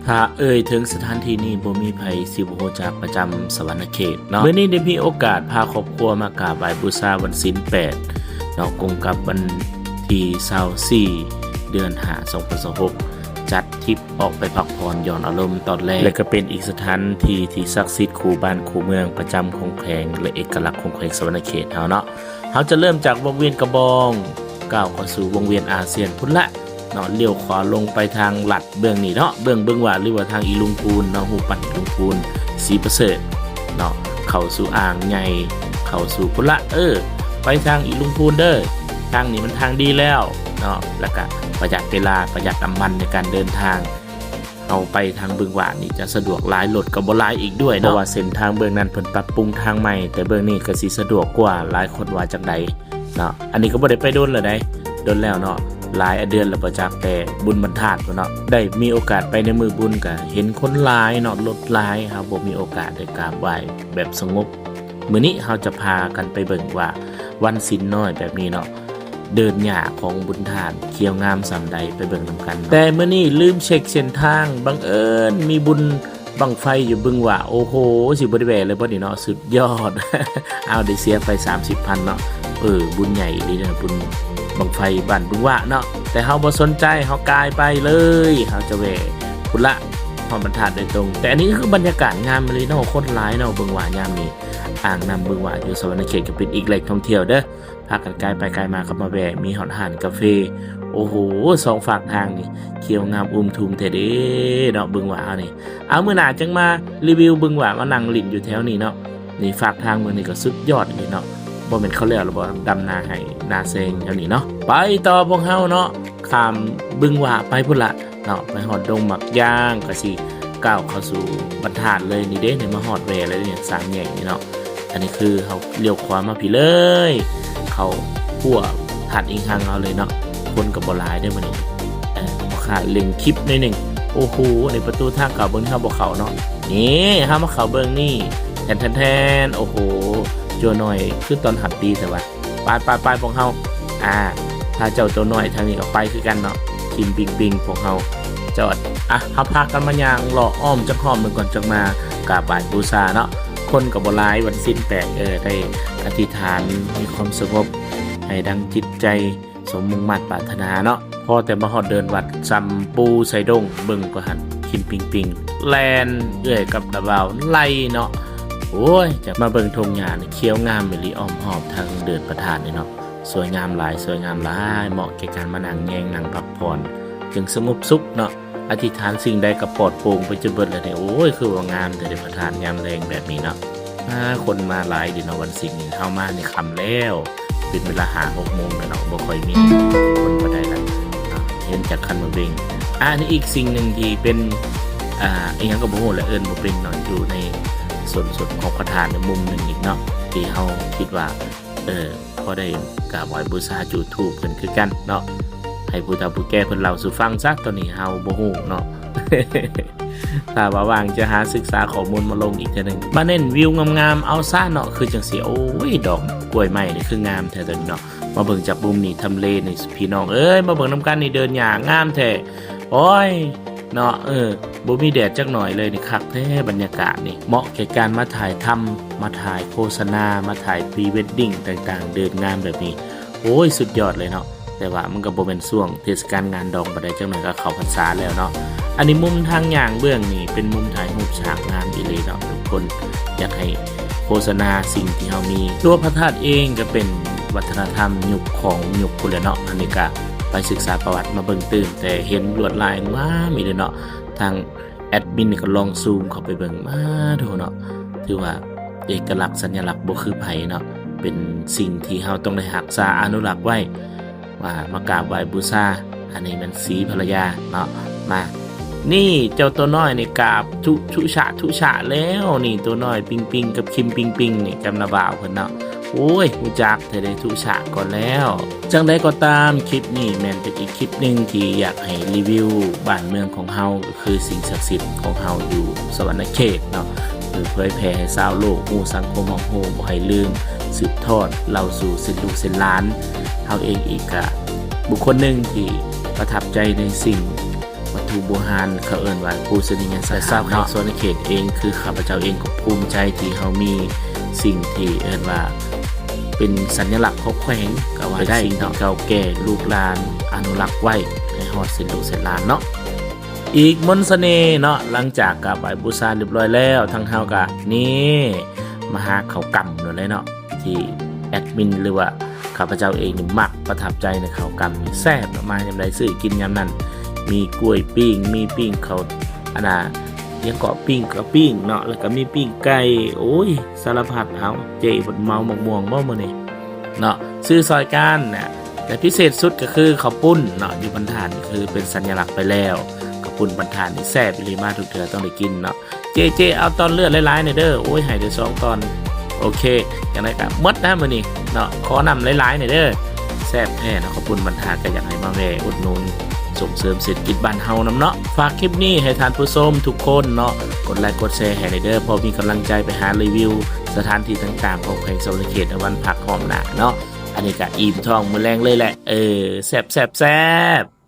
ຖ້າເອີ່ຍເຖິງສະຖານທີ່ນີ້ ບໍ່ມີໃຜຊິບໍ່ຮູ້ຈັກ ປະຈຳສະຫວັນນະເຂດເນາະ. ມື້ນີ້ໄດ້ມີໂອກາດພາຄອບຄົວມາກາບໄຫວ້ບູຊາວັນສິນແປດເນາະ, ກົງກັບວັນທີຊາວສີ່ ເດືອນຫ້າ ສອງພັນຊາວຫົກ ຈັດທຣິບອອກໄປພັກຜ່ອນຢ່ອນອາລົມຕອນແລງ ແລະ ກໍເປັນອີກສະຖານທີ່ທີ່ສັກສິດຄູ່ບ້ານຄູ່ເມືອງປະຈຳຂອງແຂວງ ແລະ ເອກະລັກຂອງແຂວງສະຫວັນນະເຂດເຮົາເນາະ. ເຮົາຈະເລີ່ມຈາກວົງວຽນກະບອງ ກ້າວເຂົ້າສູ່ວົງວຽນອາຊຽນພຸ້ນລະເນາະ, ລ້ຽວຂວາລົງໄປທາງລັດເບື້ອງນີ້ເນາະ, ເບື້ອງບຶງຫວ້າ ຫຼືວ່າທາງອີລຸງພູນເນາະ, ຮູບປັ້ນອີລຸງພູນ ສີປະເສີດເນາະ, ເຂົ້າສູ່ອ່າງໃຫຍ່ ເຂົ້າສູ່ພຸ້ນລະ ເອີ ໄປທາງອີລຸງພູນເດີ, ທາງນີ້ມັນທາງດີແລ້ວເນາະ, ແລ້ວກະປະຢັດເວລາ ປະຢັດນ້ຳມັນໃນການເດີນທາງ. ເຮົາໄປທາງບຶງຫວ້ານີ້ຈະສະດວກຫຼາຍ, ລົດກໍບໍ່ຫຼາຍອີກດ້ວຍເນາະ, ເພາະວ່າເສັ້ນທາງເບື້ອງນັ້ນເພິ່ນປັບປຸງທາງໃໝ່, ແຕ່ເບື້ອງນີ້ກໍຊິສະດວກກວ່າ, ຫຼາຍຄົນວ່າຈັ່ງໃດເນາະ. ອັນນີ້ກໍບໍ່ໄດ້ໄປດົນແລ້ວໃດ໋ ດົນແລ້ວເນາະ, ຫຼາຍເດືອນແລ້ວບໍ່ຈັກ, ແຕ່ບຸນບັນທາດພຸ້ນເນາະ, ໄດ້ມີໂອກາດໄປໃນມື້ບຸນກໍເຫັນຄົນຫຼາຍເນາະ, ລົດຫຼາຍ, ເຮົາບໍ່ມີໂອກາດໄດ້ກາບໄຫວ້ແບບສະຫງົບ. ມື້ນີ້ເຮົາຈະພາກັນໄປເບິ່ງວ່າວັນສິນນ້ອຍແບບນີ້ເນາະ, ເດີ່ນຫຍ້າຂອງບຸນທາດຂຽວງາມສ່ຳໃດ ໄປເບິ່ງນຳກັນເນາະ. ແຕ່ມື້ນີ້ລືມເຊັກເສັ້ນທາງ, ບັງເອີນມີບຸນບັ້ງໄຟຢູ່ບຶງຫວ້າ. ໂອ້ໂຫ ຊິບໍ່ໄດ້ແວ່ເລີຍບໍ່ນີ້ເນາະ? ສຸດຍອດ. ອ້າວ ໄດ້ເສຍໄປສາມສິບພັນເນາະ. ເອີ ບຸນໃຫຍ່ອີ່ຫຼີເນາະ, ບຸນບັ້ງໄຟບ້ານບຶງຫວ້າເນາະ. ແຕ່ເຮົາບໍ່ສົນໃຈ, ເຮົາກາຍໄປເລີຍ, ເຮົາຈະແວ່ພຸ້ນລະ ຮອດບັນທາດໂດຍຕົງ. ແຕ່ອັນນີ້ຄືບັນຍາກາດງາມອີ່ຫຼີເນາະ, ຄົນຫຼາຍເນາະ ບຶງຫວ້າຍາມນີ້. ອ່າງນ້ຳບຶງຫວ້າຢູ່ສະຫວັນນະເຂດກໍເປັນອີກແຫຼ່ງທ່ອງທ່ຽວເດີ. ພາກັນກາຍໄປກາຍມາກໍມາແວ່, ມີຮອດຮ້ານກາເຟ. ໂອ້ໂຫ ສອງຟາກທາງນີ້ຂຽວງາມອຸ້ມທຸ່ມແທ້ເດ້ເນາະ ບຶງຫວ້າເຮົານີ້. ເອົາ ມື້ໜ້າຈຶ່ງມາຣີວິວບຶງຫວ້າ, ມານັ່ງຫຼິ້ນຢູ່ແຖວນີ້ເນາະ. ນີ້ຟາກທາງເບິ່ງນີ້ກໍສຸດຍອດອີ່ຫຼີເນາະ, ບໍ່ແມ່ນເຂົາແລ້ວລະບໍ່ ດຳນາໄຮ່ນາແຊງແຖວນີ້ເນາະ. ໄປຕໍ່ພວກເຮົາເນາະ, ຂ້າມບຶງຫວ້າໄປພຸ້ນລະ ເນາະ, ໄປຮອດດົງໝາກຢາງ ກໍຊິກ້າວເຂົ້າສູ່ບັນທາດເລີຍ. ນີ້ເດ້ ນີ້ມາຮອດແວ່ແລ້ວເດ້ ສາມແຍກນີ້ເນາະ. ອັນນີ້ຄືເຮົາລ້ຽວຂວາມາພີ້ເລີຍ ເຂົ້າຂົວຫາດອີງຮັງເຮົາເລີຍເນາະ. ຄົນກໍບໍ່ຫຼາຍເດ້ມື້ນີ້, ເອີ ຂໍຂາດເລັ່ງຄລິບໜ້ອຍໜຶ່ງ. ໂອ້ໂຫ ໃນປະຕູທາງເຂົ້າເບິ່ງ ເຮົາບໍ່ເຂົ້າເນາະ. ນີ້ເຮົາມາເຂົ້າເບິ່ງນີ້ ແທນໆໆ ໂອ້ໂຫ ຈົວໜ້ອຍ ຄືຕ້ອນຮັບດີແທ້ວ່າ. ໄປໆໆ ພວກເຮົາ ອ່າ ພາເຈົ້າໂຕນ້ອຍທາງນີ້ກໍໄປຄືກັນເນາະ. ຄິມປິງປິງ ພວກເຮົາຈອດ. ອ່ະ ເຮົາພາກັນມາຍ່າງເລາະອ້ອມຈັກຮອບໜຶ່ງກ່ອນ ຈັ່ງມາກາບໄຫວ້ບູຊາເນາະ. ຄົນກໍບໍ່ຫຼາຍ ວັນສິນແປດ ເອີ ໄດ້ອະທິຖານມີຄວາມສະຫງົບ ໃຫ້ດັ່ງຈິດໃຈ ສົມມຸ່ງມາດປາດຖະໜາເນາະ. ພໍແຕ່ມາຮອດເດີ່ນວັດ ຊຳປູໄຊດົງ ເບິ່ງກໍຫັ້ນ ຄິມປິງປິງ ແລ່ນເອື້ອຍກັບລະບ່າວໄລ່ເນາະ. ໂອ້ຍ ຈະມາເບິ່ງທົ່ງຫຍ້ານີ້ຂຽວງາມອີ່ຫຼີ ອ້ອມຮອບທາງເດີ່ນພະທາດນີ້ເນາະ. ສວຍງາມຫຼາຍ ສວຍງາມຫຼາຍ, ເໝາະແກ່ການມານັ່ງແຍງ ນັ່ງພັກຜ່ອນ ຈຶ່ງສະຫງົບສຸກເນາະ. ອະທິຖານສິ່ງໃດກໍປອດໂປ່ງໄປຈົນເບິດແລ້ວເດ້. ໂອ້ຍ ຄືວ່າງາມແທ້ເດ້ ພະທາດຍາມແລງແບບນີ້ເນາະ. ອາ ຄົນມາຫຼາຍເດເນາະ ວັນສິນນີ້. ເຮົາມານີ້ຄ່ຳແລ້ວ ເປັນເວລາຫ້າຫົກໂມງແລ້ວເນາະ, ບໍ່ຄ່ອຍມີຄົນປານໃດລະເນາະ. ເຫັນຈາກຄັນໝາກເບັງ. ອາ ນີ້ອີກສິ່ງໜຶ່ງທີ່ເປັນ ອ່າ ອີ່ຫຍັງກໍບໍ່ຮູ້ລະ ເອີ້ນບໍ່ເປັນເນາະ, ຢູ່ໃນໂຊນ ໂຊນຂອງພະທາດໃນມຸມໜຶ່ງອີກເນາະ ທີ່ເຮົາຄິດວ່າ ເອີ ພໍໄດ້ກາບໄຫວ້ບູຊາ ຈູດທູບເພິ່ນຄືກັນເນາະ. ໃຫ້ຜູ້ເຖົ້າຜູ້ແກ່ເພິ່ນເລົ່າສູ່ຟັງຊະ, ຕອນນີ້ເຮົາບໍ່ຮູ້ເນາະ. ຖ້າວ່າວ່າງຈະຫາສຶກສາຂໍ້ມູນມາລົງອີກເທື່ອໜຶ່ງ. ມາເນັ້ນວິວງາມໆເອົາຊະເນາະ, ຄືຈັ່ງຊີ້. ໂອ້ຍ ດອກກ້ວຍໄມ້ນີ້ຄືງາມແທ້ຕົວນີ້ເນາະ. ມາເບິ່ງຈາກມຸມນີ້ ທຳເລນີ້ ພີ່ນ້ອງເອີຍ, ມາເບິ່ງນຳກັນນີ້ ເດີ່ນຫຍ້າງາມແທ້. ໂອ້ຍ ເນາະ ເອີ ບໍ່ມີແດດຈັກໜ້ອຍເລີຍນີ້. ຄັກແທ້ບັນຍາກາດນີ້, ເໝາະແກ່ການມາຖ່າຍທຳ ມາຖ່າຍໂຄສະນາ ມາຖ່າຍພຣີເວດດິ້ງຕ່າງໆ ເດີນງາມແບບນີ້. ໂອ້ຍ ສຸດຍອດເລີຍເນາະ. ແຕ່ວ່າມັນກໍບໍ່ແມ່ນຊ່ວງເທດສະການງານດອງປານໃດ, ຈັກໜ້ອຍກໍເຂົ້າພັນສາແລ້ວເນາະ. ອັນນີ້ມຸມທາງຍ່າງເບື້ອງນີ້ ເປັນມຸມຖ່າຍຮູບສາກງາມອີ່ຫຼີເນາະ. ທຸກຄົນຢາກໃຫ້ໂຄສະນາສິ່ງທີ່ເຮົາມີ. ຕົວພະທາດເອງກໍເປັນວັດທະນະທຳຍຸກຂອງຍຸກພຸ້ນແຫຼະເນາະ. ອັນນີ້ກໍໄປສຶກສາປະຫວັດມາເບິ່ງຕື່ມ, ແຕ່ເຫັນລວດລາຍງາມອີ່ຫຼີເນາະ. ທາງ ແອດມິນນີ້ກໍລອງຊູມເຂົ້າໄປເບິ່ງ ມາໂທເນາະ, ຖືວ່າເອກະລັກສັນຍະລັກບໍ່ຄືໃຜເນາະ, ເປັນສິ່ງທີ່ເຮົາຕ້ອງໄດ້ຮັກສາອະນຸລັກໄວ້ ວ່າມາກາບໄຫວ້ບູຊາ. ອັນນີ້ແມ່ນສີພະລະຍາເນາະ. ມາ ນີ້ເຈົ້າຕົວນ້ອຍນີ້ກາບທຸ ທຸຊະທຸຊະແລ້ວນີ້, ຕົວນ້ອຍປິງປິງກັບຄິມປິງປິງນີ້ ຈຳລະບ່າວເພິ່ນເນາະ. ໂອ້ຍ ຮູ້ຈັກແທ້ເດ້ ທຸຊະກ່ອນແລ້ວ. ຈັ່ງໃດກໍຕາມ, ຄລິບນີ້ແມ່ນເປັນອີກຄລິບໜຶ່ງທີ່ຢາກໃຫ້ຣີວິວບ້ານເມືອງຂອງເຮົາ, ຄືສິ່ງສັກສິດຂອງເຮົາຢູ່ສະຫວັນນະເຂດເນາະ, ເພື່ອເຜີຍແຜ່ໃຫ້ຊາວໂລກຮູ້, ສັງຄົມເຮົາຮູ້, ບໍ່ໃຫ້ລືມ, ສືບທອດເລົ່າສູ່ເຊັ່ນລູກເຊັ່ນຫຼານ. ເຮົາເອງອີກກະບຸກຄົນໜຶ່ງທີ່ປະທັບໃຈໃນສິ່ງ ວັດຖຸບູຮານ ເຂົາເອີ້ນວ່າປູຊະນີຍະສະຖານເນາະ. ແລະຊາວແຂວງສະຫວັນນະເຂດເອງ ຄືຂ້າພະເຈົ້າເອງກໍພູມໃຈທີ່ເຮົາມີສິ່ງທີ່ເອີ້ນວ່າເປັນສັນຍະລັກຂອງແຂວງ ກໍວ່າໄດ້ເນາະ ເປັນສິ່ງທີ່ເກົ່າແກ່ ລູກຫຼານອະນຸລັກໄວ້ໃຫ້ຮອດເຊັ່ນລູກເຊັ່ນຫຼານເນາະ. ອີກມົນສະເໜ່ເນາະ ຫຼັງຈາກກາບໄຫວ້ບູຊາຮຽບຮ້ອຍແລ້ວ ທາງເຮົາກະນີ້ມາຫາເຂົ້າກ່ຳໂລດເລີຍເນາະ ທີ່ແອດມິນ ຫຼືວ່າຂ້າພະເຈົ້າເອງນີ້ມັກປະທັບໃຈໃນເຂົ້າກ່ຳນີ້ ແຊບເນາະ ມາຍາມໃດຊື້ກິນຍາມນັ້ນ ມີກ້ວຍປີ້ງ ມີປີ້ງເຂົ້າ ອັນນ່າ ຫຍັງເກາະ ປີ້ງເຂົ້າປີ້ງເນາະ ແລ້ວກໍມີປີ້ງໄກ່ ໂອ້ຍ ສາລະພັດ. ເອົາ ເຈ້ເພິ່ນເມົາໝາກມ່ວງບໍ່ມື້ນີ້ເນາະ ຊື້ຊ່ອຍກັນນະ. ແລະພິເສດສຸດກໍຄືເຂົ້າປຸ້ນເນາະ ຢູ່ບັນທານນີ້ຄືເປັນສັນຍະລັກໄປແລ້ວ ເຂົ້າປຸ້ນບັນທານນີ້ແຊບອີ່ຫຼີ ມາທຸກເທື່ອຕ້ອງໄດ້ກິນເນາະ. ເຈ້ ເຈ້ ເອົາຕອນເລືອດຫຼາຍໆໜ່ອຍເດີ້ ໂອ້ຍ ໃຫ້ໄດ້ສອງຕອນ. ໂອເຄ ຈັ່ງໃດກໍໝົດນະມື້ນີ້ເນາະ ຂໍນ້ຳຫຼາຍໆໜ່ອຍເດີ້. ແຊບແທ້ເນາະ ເຂົ້າປຸ້ນບັນທານ ກໍຢາກໃຫ້ມາແວ່ອຸດໜູນ ສົ່ງເສີມເສດຖະກິດບ້ານເຮົານຳເນາະ. ຝາກຄລິບນີ້ໃຫ້ທ່ານຜູ້ຊົມທຸກຄົນເນາະ ກົດໄລກົດແຊໃຫ້ແດ່ເດີ້ ພໍມີກຳລັງໃຈໄປຫາຣີວິວສະຖານທີ່ຕ່າງໆຂອງແຂວງສະຫວັນນະເຂດໃນວັນພັກຮອບໜ້າເນາະ. ອັນນີ້ກໍອີ່ມທ້ອງມື້ແລງເລີຍແຫຼະ ເອີ ແຊບໆໆ.